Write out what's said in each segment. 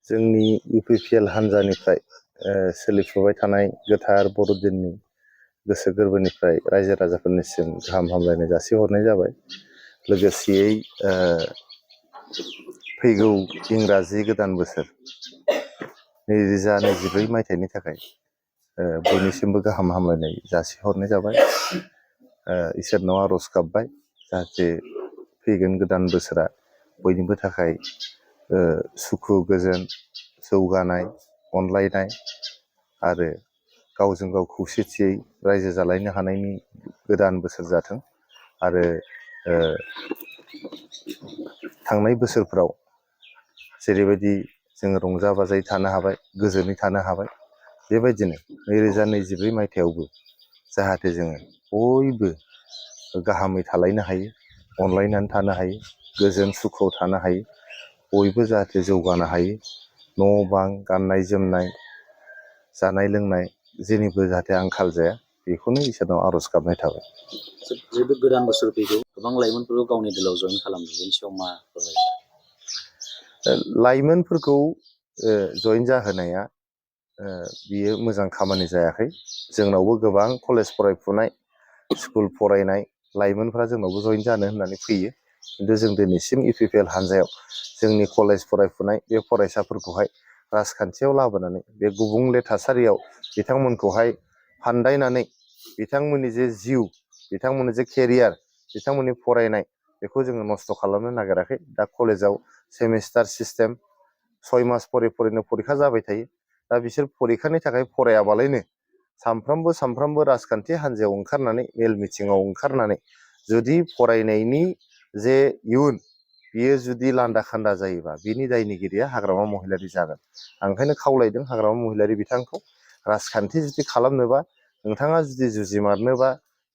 जोंनि UPPL हान्जानिफ्राय सोलिफुबाय थानाय गोथार बर'दिननि गोसो गोरबोनिफ्राय रायजो राजाफोरनिसिम गाहाम हामलायनाय जासिहरनाय जाबाय। लोगोसेयै फैगौ इंराजि गोदान बोसोर 2024 मायथाइनि थाखाय बयनिसिमबो गाहाम हामलायनाय जासिहरनाय जाबाय। इसोरनाव आर'ज गाबबाय जाहाथे फैगोन गोदान बोसोरा बयनिबो थाखाय सुखु गोजोन जौगानाय अनलायनाय आरो गावजों गाव खौसेथियै रायजो जालायनो हानायनि गोदान बोसोर जाथों आरो थांनाय बोसोरफ्राव जेरैबायदि जोङो रंजा बाजायै थानो हाबाय गोजोनै थानो हाबाय बेबायदिनो 2024 मायथाइयावबो जाहाथे जोङो बयबो गाहामै थालायनो हायो अनलायनानै थानो हायो गोजोन सुखुआव थानो हायो बयबो जाहाथे जौगानो हायो न' बां गाननाय जोमनाय जानाय लोंनाय जेनिबो जाहाथे आंखाल जाया बेखौनो इसोरनाव आर'ज गाबनाय थाबाय। जेबो गोदान बोसोर फैगौ गोबां लाइमोनफोरखौ गावनि दिलाव जइन खालामदों बेनि सायाव मा फोरमायगोन? लाइमोनफोरखौ जइन जाहोनाया बियो मोजां खामानि जायाखै। जोंनावबो गोबां कलेज फरायफुनाय स्कुल फरायनाय लाइमोनफ्रा जोंनावबो जइन जानो होननानै फैयो। खिन्थु जों दिनैसिम UPPL हान्जायाव जोंनि कलेज फरायफुनाय बे फरायसाफोरखौहाय राजखान्थियाव लाबोनानै बे गुबुंले थासारियाव बिथांमोनखौहाय फान्दायनानै बिथांमोननि जे जिउ बिथांमोननि जे केरियार बिथांमोननि फरायनाय बेखौ जोङो नस्थ' खालामनो नागिराखै। दा कलेजाव सेमिस्टार सिस्टेम 6 मास फरिनो फरिखा जाबाय थायो। दा बिसोर फरिखानि थाखाय फरायाबालायनो सामफ्रामबो राजखान्थि हान्जायाव ओंखारनानै मेल मिथिङाव ओंखारनानै जुदि फरायनायनि जे इयुन बियो जुदि लान्दा खान्दा जायोबा बिनि दायनिगिरिया हाग्रामा महिलारि जागोन। आं ओंखायनो खावलायदों हाग्रामा महिलारि बिथांखौ राजखान्थि जुदि खालामनोबा नोंथाङा जुदि जुजिमारनोबा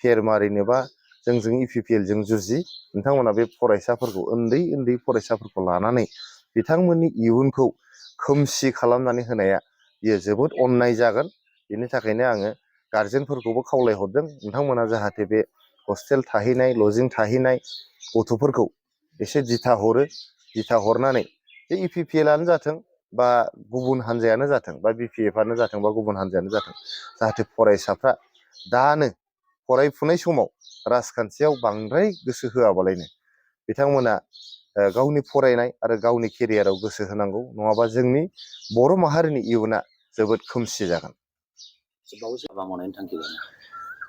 फेर मारिनोबा जोंजों UPPLजों जुजि नोंथांमोना बे फरायसाफोरखौ उन्दै फरायसाफोरखौ लानानै बिथांमोननि इयुनखौ खोमसि खालामनानै होनाया बियो जोबोद अन्याय जागोन। बेनि थाखायनो आङो गारजेनफोरखौबो खावलायहरदों नोंथांमोना जाहाथे बे हस्टेल थाहैनाय लजिं थाहैनाय गथ'फोरखौ एसे दिथा हरनानै बे UPPLआनो जाथों बा गुबुन हान्जायानो जाथों बा BPFआनो जाथों बा गुबुन हान्जायानो जाथों जाहाथे फरायसाफ्रा दानो फरायफुनाय समाव राजखान्थियाव बांद्राय गोसो होआबालायनो बिथांमोना गावनि फरायनाय आरो गावनि केरियाराव गोसो होनांगौ। नङाबा जोंनि बर' माहारिनि इयुना जोबोद खोमसि जागोन।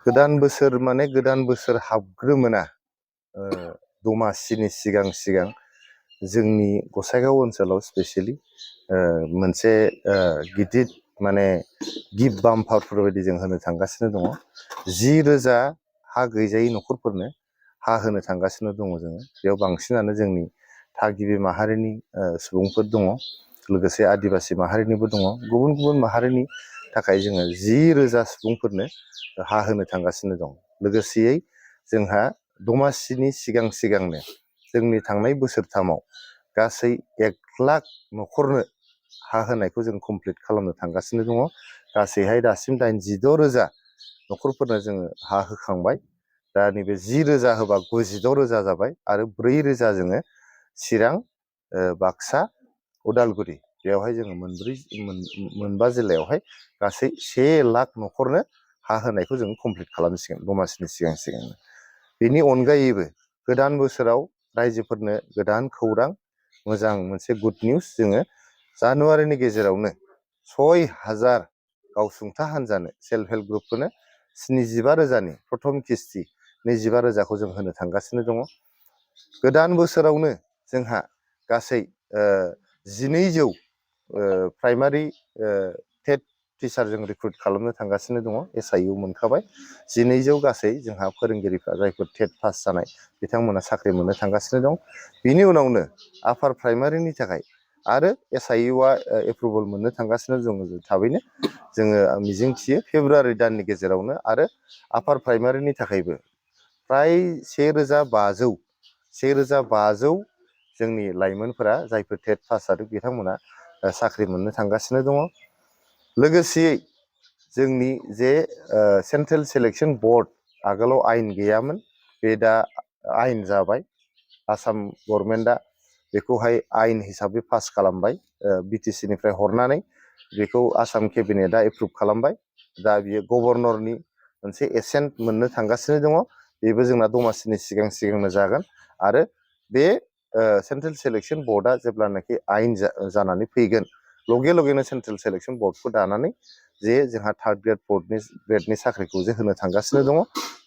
गोदान बोसोर माने गोदान बोसोर हाबग्रोमोना दमासिनि सिगां जोंनि गसाइगाव ओनसोलाव स्पेसियेलि मोनसे गिदिर माने गिफ्ट बाम्पारफोर बायदि जों होनो थांगासिनो दङ। 10,000 हा गैजायै न'खरफोरनो हा होनो थांगासिनो दङ जोङो। बेयाव बांसिनानो जोंनि थागिबि माहारिनि सुबुंफोर दङ लोगोसे आदिबासि माहारिनिबो दङ। गुबुन माहारिनि थाखाय जोङो 10,000 सुबुंफोरनो हा होनो थांगासिनो दं। लोगोसेयै जोंहा दमासिनि सिगांनो जोंनि थांनाय बोसोरथामाव गासै 1 लाख न'खरनो हा होनायखौ जों कमप्लिट खालामनो थांगासिनो दङ। गासैहाय दासिम 86,000 न'खरफोरनो जोङो हा होखांबाय। दा नैबे 10,000 होबा 96,000 जाबाय आरो 4,000 जोङो चिरां बाक्सा उदालगुरि बेयावहाय जोङो मोनबा जिल्लायावहाय गासै 1 लाख न'खरनो हा होनायखौ जों कमप्लिट खालामसिगोन दमासिनि सिगांनो। बेनि अनगायैबो गोदान बोसोराव रायजोफोरनो गोदान खौरां मोजां मोनसे गुड निउस जोङो जानुवारिनि गेजेरावनो 6,000 गावसुंथा हान्जानो सेल्फ हेल्प ग्रुपफोरनो 75,000नि प्रथम किस्ति 25,000खौ जों होनो थांगासिनो दङ। गोदान बोसोरावनो जोंहा गासै 1,200 प्राइमारि टेट टिचार जों रिक्रुट खालामनो थांगासिनो दङ। SIU मोनखाबाय। 1,200 गासै जोंहा फोरोंगिरिफ्रा जायफोर टेट पास जानाय बिथांमोना साख्रि मोननो थांगासिनो दं। बिनि उनावनो आपार प्राइमारिनि थाखाय आरो SIUआ एप्रुभेल मोननो थांगासिनो दङ। थाबैनो जोङो मिजिंथियो फेब्रुवारि दाननि गेजेरावनो आरो आपार प्राइमारिनि थाखायबो फ्राय 1,500 जोंनि लाइमोनफोरा जायफोर टेट पास जादों बिथांमोना साख्रि मोननो थांगासिनो दङ। लोगोसेयै जोंनि जे सेन्ट्रेल सिलेक्सन बर्ड आगोलाव आयेन गैयामोन बे दा आयेन जाबाय। आसाम गभर्नमेन्टआ बेखौहाय आयेन हिसाबै पास खालामबाय BTC निफ्राय हरनानै बेखौ आसाम केबिनेटआ एप्रुभ खालामबाय। दा बियो गभर्नरनि मोनसे एसेन्ट मोननो थांगासिनो दङ। बेबो जोंना दमासिनि सिगांनो जागोन आरो बे सेन्ट्रेल सिलेक्सन बर्डआ जेब्लानाखि आयेन जानानै फैगोन लगे लगेनो सेन्ट्रेल सिलेक्सन बर्डखौ दानानै जे जोंहा थार्द ग्रेड फर्थ ग्रेडनि साख्रिखौ जे होनो थांगासिनो दङ।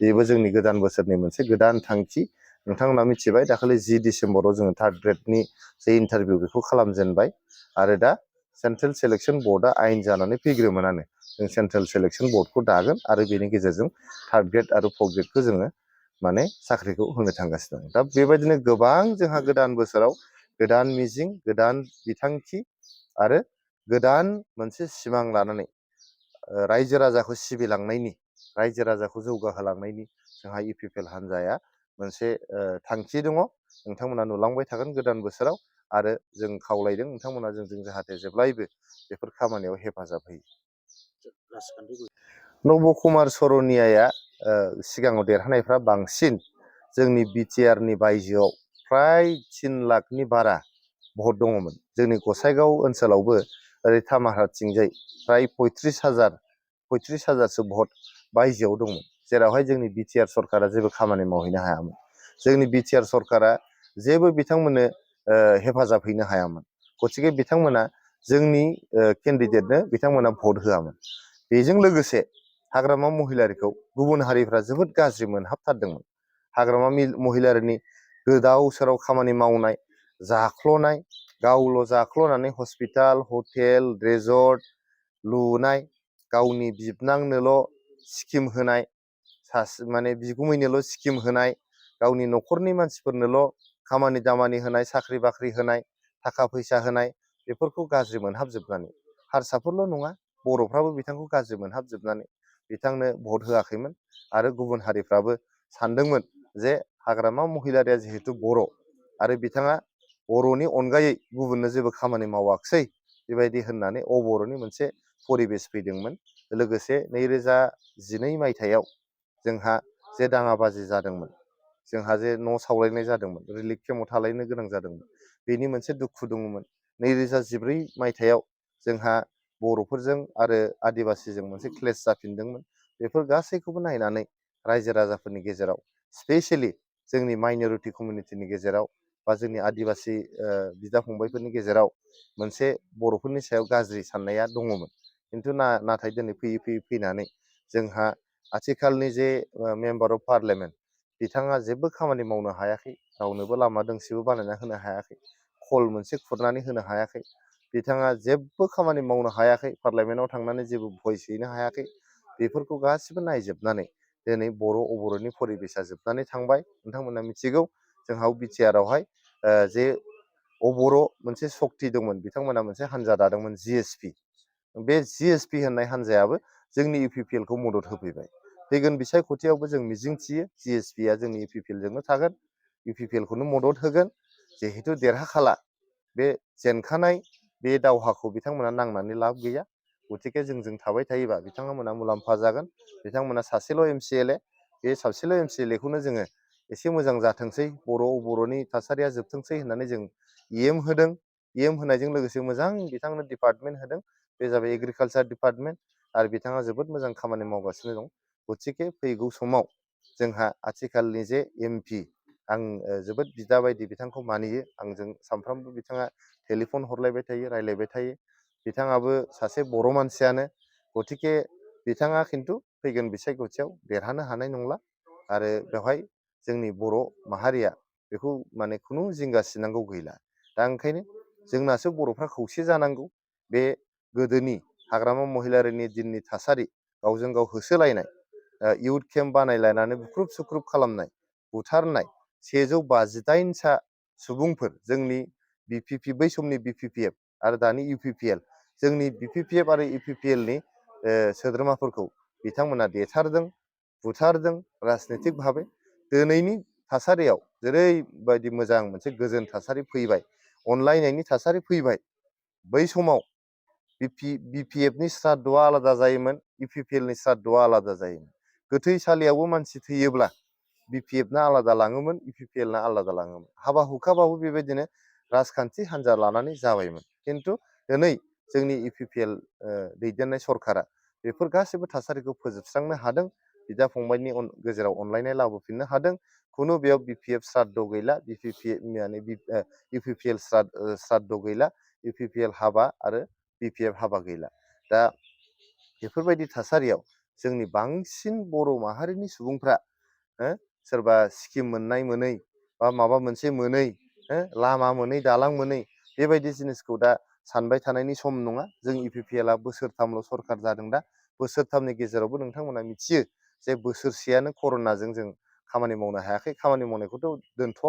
बेबो जोंनि गोदान बोसोरनि मोनसे गोदान थांखि। नोंथांमोना मिथिबाय दाखालि 10 डिसेम्बराव जोङो थार्द ग्रेडनि जे इन्टारभिउ बेखौ खालामजेनबाय आरो दा सेन्ट्रेल सिलेक्सन बर्डआ आयेन जानानै फैग्रोमोनानो जों सेन्ट्रेल सिलेक्सन बर्डखौ दागोन आरो बेनि गेजेरजों थार्द ग्रेड आरो फर्थ ग्रेडखौ जोङो माने साख्रिखौ होनो थांगासिनो दं। दा बेबायदिनो गोबां जोंहा गोदान बोसोराव गोदान मिजिं, गोदान बिथांखि आरो गोदान मोनसे सिमां लानानै रायजो राजाखौ सिबिलांनायनि, रायजो राजाखौ जौगाहोलांनायनि जोंहा UPPL हान्जाया मोनसे थांखि दङ। नोंथांमोना नुलांबाय थागोन गोदान बोसोराव आरो जों खावलायदों नोंथांमोना जोंजों जाहाथे जेब्लायबो बेफोर खामानियाव हेफाजाब होयो। नब कुमार सरनियाया सिगाङाव देरहानायफ्रा बांसिन जोंनि BTRनि बायजोआव फ्राय 3 लाखनि बारा भट दङमोन। जोंनि गसाइगाव ओनसोलावबो ओरै तामाहाथिंजाय फ्राय 35,000सो भट बायजोआव दंमोन, जेरावहाय जोंनि BTR सरकारा जेबो खामानि मावहैनो हायामोन। जोंनि BTR सरकारा जेबो बिथांमोननो हेफाजाब हैनो हायामोन। गथिखे बिथांमोना जोंनि केन्डिडेटनो बिथांमोना भट होआमोन। बेजों लोगोसे हाग्रामा महिलारिखौ गुबुन हारिफ्रा जोबोद गाज्रि मोनहाबथारदोंमोन। हाग्रामा महिलारिनि गोदाव सोराव खामानि मावनाय, जाख्ल'नाय, गावल' जाख्ल'नानै हस्पिटाल, हटेल, रेजर्ट लुनाय, गावनि बिबनांनोल' स्किम होनाय, माने बिगुमैनोल' स्किम होनाय, गावनि न'खरनि मानसिफोरनोल' खामानि दामानि होनाय, साख्रि बाख्रि होनाय, थाखा फैसा होनाय, बेफोरखौ गाज्रि मोनहाबजोबनानै हारसाफोरल' नङा बर'फ्राबो बिथांखौ गाज्रि मोनहाबजोबनानै बिथांनो भट होआखैमोन। आरो गुबुन हारिफ्राबो सानदोंमोन जे हाग्रामा महिलारिया जिहेथु बर' आरो बिथाङा बर'नि अनगायै गुबुननो जेबो खामानि मावाखिसै बेबायदि होननानै अबर'नि मोनसे परिबेस फैदोंमोन। लोगोसे 2012 मायथाइयाव जोंहा जे दाङाबाजि जादोंमोन, जोंहा जे न' सावलायनाय जादोंमोन, रिलिफ केम्पआव थालायनो गोनां जादोंमोन, बेनि मोनसे दुखु दङमोन। 2014 मायथाइयाव जोंहा बर'फोरजों आरो आदिबासिजों मोनसे क्लेश जाफिनदोंमोन। बेफोर गासैखौबो नायनानै रायजो राजाफोरनि गेजेराव स्पेसियेलि जोंनि माइन'रिटि कमिउनिटिनि गेजेराव बा जोंनि आदिबासि बिदा फंबायफोरनि गेजेराव मोनसे बर'फोरनि सायाव गाज्रि साननाया दङमोन। खिन्थु नाथाय दिनै फैयै फैनानै जोंहा आथिखालनि जे मेम्बार अफ पार्लियामेन्ट बिथाङा जेबो खामानि मावनो हायाखै, रावनोबो लामा दोंसेबो बानायना होनो हायाखै, खल मोनसे खुरनानै होनो हायाखै, बिथाङा जेबो खामानि मावनो हायाखै, पार्लियामेन्टआव थांनानै जेबो भइस हैनो हायाखै। बेफोरखौ गासिबो नायजोबनानै दिनै अबर'नि परिबेसा जोबनानै थांबाय। नोंथांमोना मिथिगौ जोंहा BTRआवहाय जे अबर' मोनसे सक्ति दंमोन, बिथांमोना मोनसे हान्जा दादोंमोन GSP। बे GSP होननाय हान्जायाबो जोंनि UPPLखौ मदद होफैबाय। फैगोन बिसायख'थियावबो जों मिजिंथियो GSPआ जोंनि UPPLजोंनो थागोन, UPPLखौनो मदद होगोन। जिहेथु देरहाखाला, बे जेनखानाय बे दावहाखौ बिथांमोना नांनानै लाब गैया। गथिखे जोंजों थाबाय थायोबा बिथांमोना मुलाम्फा जागोन। बिथांमोना सासेल' MCLA, बे सासेल' MCLAखौनो जोङो एसे मोजां जाथोंसै, बर'नि थासारिया जोबथोंसै होननानै जों EM होदों। EM होनायजों लोगोसे मोजां बिथांनो डिपार्टमेन्ट होदों, बे जाबाय एग्रिकालसार डिपार्टमेन्ट, आरो बिथाङा जोबोद मोजां खामानि मावगासिनो दं। गथिखे फैगौ समाव जोंहा आथिखालनि जे MP, आं जोबोद बिदा बायदि बिथांखौ मानियो। आंजों सानफ्रामबो बिथाङा टेलिफन हरलायबाय थायो, रायलायबाय थायो। बिथाङाबो सासे बर' मानसियानो, गथिखे बिथाङा खिन्थु फैगोन बिसायख'थियाव देरहानो हानाय नंला। आरो बेवहाय जोंनि बर' माहारिया बेखौ माने खुनु जिंगासिनांगौ गैला। दा ओंखायनो जोंनासो बर'फ्रा खौसे जानांगौ। बे गोदोनि हाग्रामा महिलारिनि दिननि थासारि, गावजों गाव होसोलायनाय, इउथ केम्प बानायलायनानै बुख्रुब सुख्रुब खालामनाय, बुथारनाय, 158सा सुबुंफोर जोंनि BPP, बै समनि BPPF आरो दानि UPPL, जोंनि BPPF आरो UPPLनि सोद्रोमाफोरखौ बिथांमोना देथारदों, बुथारदों राजनितिक भाबै। दिनैनि थासारियाव जेरैबायदि मोजां मोनसे गोजोन थासारि फैबाय, अनलायनायनि थासारि फैबाय। बै समाव BPFनि श्राद्धआ आलादा जायोमोन, UPPLनि श्राद्धआ आलादा जायोमोन। गोथैसालियावबो मानसि थैयोब्ला BPFना आलादा लाङोमोन, UPPLना आलादा लाङोमोन। हाबा हुखाबाबो बेबायदिनो राजखान्थि हान्जा लानानै जाबायमोन। खिन्थु दिनै जोंनि इउपिपिएल दैदेननाय सरकारा बेफोर गासैबो थासारिखौ फोजोबस्रांनो हादों। बिदा फंबायनि गेजेराव अनलायनाय लाबोफिननो हादों। खुनु बेयाव बिपिएफ श्राद्ध गैला, इउपिपिएल श्राद्ध गैला, इउपिपिएल हाबा आरो बिपिएफ हाबा गैला। दा बेफोरबायदि थासारियाव जोंनि बांसिन बर' माहारिनि सुबुंफ्रा सोरबा स्किम मोननाय मोनै बा माबा मोनसे मोनै, लामा मोनै दालां मोनै बेबायदि जिनिसखौ दा सानबाय थानायनि सम नङा। जों इउपिपिएलआ बोसोरथामल' सरखार जादों दा। बोसोरथामनि गेजेरावबो नोंथांमोना मिथियो जे बोसोरसेयानो कर'नाजों जों खामानि मावनो हायाखै। खामानि मावनायखौथ' दोनथ',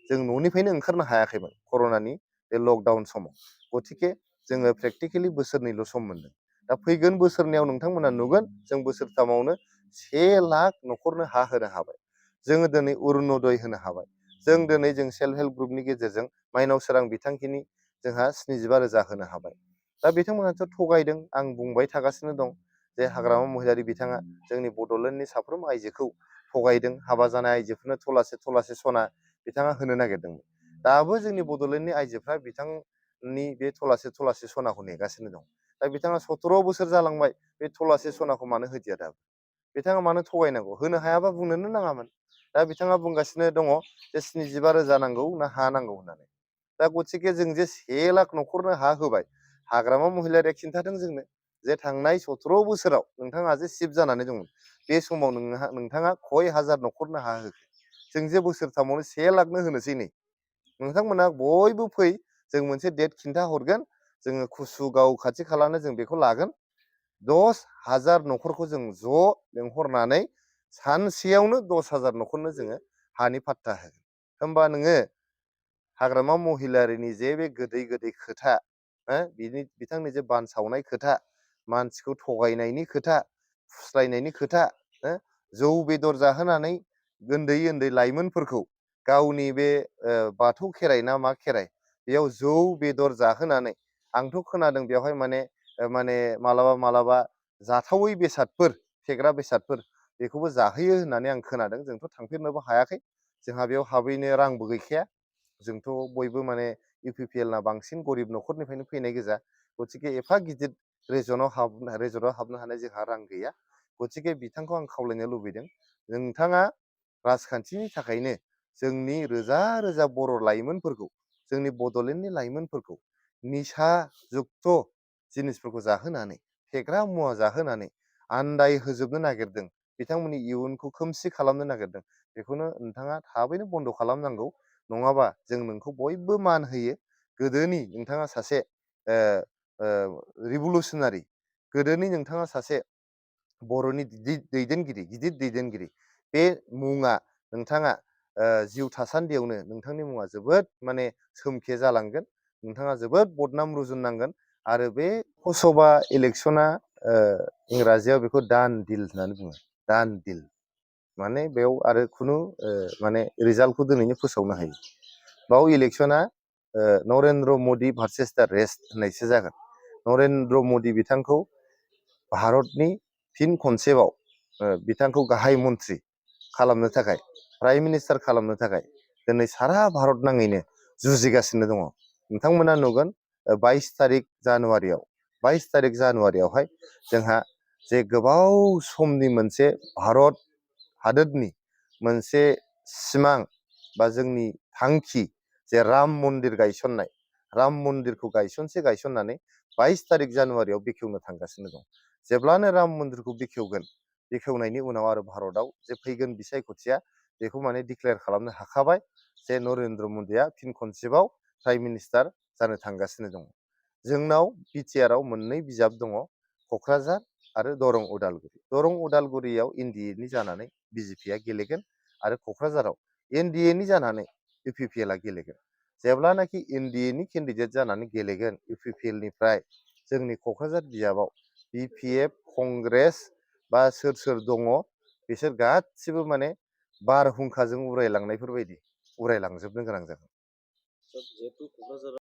जों न'निफ्रायनो ओंखारनो हायाखैमोन कर'नानि बे लकडाउन समाव। गथिखे जोङो प्रेक्टिकेलि बोसोरनैल' सम मोनदों। दा फैगोन बोसोरनैयाव नोंथांमोना नुगोन जों बोसोरथामावनो 1 लाख न'खरनो हा होनो हाबाय। जोङो दिनै अरुण'दय होनो हाबाय। जों दिनै जों सेल्फ हेल्प ग्रुपनि गेजेरजों माइनाव सोरां बिथांखिनि जोंहा 75,000 होनो हाबाय। दा बिथांमोनाथ' थगायदों, आं बुंबाय थागासिनो दं जे हाग्रामा महिलारि बिथाङा जोंनि बड'लेण्डनि साफ्रोम आइजोखौ थगायदों। हाबा जानाय आइजोफोरनो थलासे सना बिथाङा होनो नागिरदोंमोन। दाबो जोंनि बड'लेण्डनि आइजोफ्रा बिथांनि बे थलासे सनाखौ नेगासिनो दं। दा बिथाङा 17 बोसोर जालांबाय, बे थलासे सनाखौ मानो होदिया दाबो? बिथाङा मानो थगायनांगौ? होनो हायाबा बुंनोनो नाङामोन। दा बिथाङा बुंगासिनो दङ जे 75,000 नांगौ ना हा नांगौ होननानै। दा गथिखे जों जे 1 लाख न'खरनो हा होबाय, हाग्रामा महिलारिया खिन्थादों जोंनो जे थांनाय 17 बोसोराव नोंथाङा जे सिफ जानानै दंमोन, बे समाव नोंथाङा खय हाजार न'खरनो हा होखो? जों जे बोसोरथामावनो 1 लाखनो होनोसै नै। नोंथांमोना बयबो फै, जों मोनसे डेट खिन्था हरगोन, जोङो कुसुगाव खाथि खालानो जों बेखौ लागोन। 10,000 न'खरखौ जों ज' लेंहरनानै सानसेयावनो 10,000 न'खरनो जोङो हानि फाट्टा होगोन। होमबा नोङो हाग्रामा महिलारिनि जे बे गोदै खोथा, बिथांनि जे बानसावनाय खोथा, मानसिखौ थगायनायनि खोथा, फुस्लायनायनि खोथा, जौ बेदर जाहोनानै उन्दै लाइमोनफोरखौ गावनि बे बाथौ खेराइ ना मा खेराइ, बेयाव जौ बेदर जाहोनानै, आंथ' खोनादों बेवहाय माने मालाबा जाथावै बेसादफोर, फेग्रा बेसादफोर बेखौबो जाहोयो होननानै आं खोनादों। जोंथ' थांफेरनोबो हायाखै, जोंहा बेयाव हाबैनो रांबो गैखाया। जोंथ' बयबो माने इउपिपिएलना बांसिन गरिब न'खरनिफ्रायनो फैनाय गोजा। गथिखे एफा गिदिर रेजर्टआव हाबनो हानाय जोंहा रां गैया। गथिखे बिथांखौ आं खावलायनो लुबैदों, नोंथाङा राजखान्थिनि थाखायनो जोंनि रोजा बर' लाइमोनफोरखौ, जोंनि बड'लेण्डनि लाइमोनफोरखौ निसा जुक्त जिनिसफोरखौ जाहोनानै, फेग्रा मुवा जाहोनानै आन्दाय होजोबनो नागिरदों, बिथांमोननि इयुनखौ खोमसि खालामनो नागिरदों। बेखौनो नोंथाङा थाबैनो बन्द' खालामनांगौ। नङाबा जों नोंखौ बयबो मान होयो। गोदोनि नोंथाङा सासे रिभलुसनारि, गोदोनि नोंथाङा सासे बर'नि गिदिर दैदेनगिरि। बे मुङा नोंथाङा जिउ थासान्दियावनो नोंथांनि मुङा जोबोद माने सोमखे जालांगोन। नोंथाङा जोबोद बदनाम रुजुननांगोन। आरो बे लोकसभा इलेक्सना इंराजियाव बेखौ दान डिल होननानै बुङो। दान डिल माने बेयाव आरो खुनु माने रिजाल्टखौ दिनैनो फोसावनो हायो। बाव इलेक्सना नरेन्द्र मदि भार्सेस दा रेस्ट होननायसो जागोन। नरेन्द्र मदि बिथांखौ भारतनि फिन खनसेबाव बिथांखौ गाहाय मन्त्रि खालामनो थाखाय, प्राइम मिनिस्टार खालामनो थाखाय दिनै सारा भारत नाङैनो जुजिगासिनो दङ। नोंथांमोना नुगोन 22 तारिख जानुवारियावहाय जोंहा जे गोबाव समनि मोनसे भारत हादोरनि मोनसे सिमां बा जोंनि थांखि, जे राम मन्दिर गायसननाय, राम मन्दिरखौ गायसननानै 22 तारिख जानुवारियाव बेखेवनो थांगासिनो दं। जेब्लानो राम मन्दिरखौ बेखेवगोन, बेखेवनायनि उनाव आरो भारतआव जे फैगोन बिसायख'थिया बेखौ माने डिक्लेयार खालामनो हाखाबाय जे नरेन्द्र मदिया फिन खनसेबाव प्राइम मिनिस्टार जानो थांगासिनो दङ। जोंनाव बिटिआरआव मोननै बिजाब दङ, क'क्राझार आरो दरं उदालगुरि। दरं उदालगुरियाव एनडिएनि जानानै बिजेपिआ गेलेगोन आरो क'क्राझाराव एनडिएनि जानानै इउपिपिएलआ गेलेगोन। जेब्लानाखि एनडिएनि केन्डिडेट जानानै गेलेगोन इउपिपिएलनिफ्राय, जोंनि क'क्राझार बिजाबाव बिपिएफ, कंग्रेस बा सोर दङ बिसोर गासिबो माने बारहुंखाजों उरायलांनायफोर बायदि उरायलांजोबनो गोनां जागोन।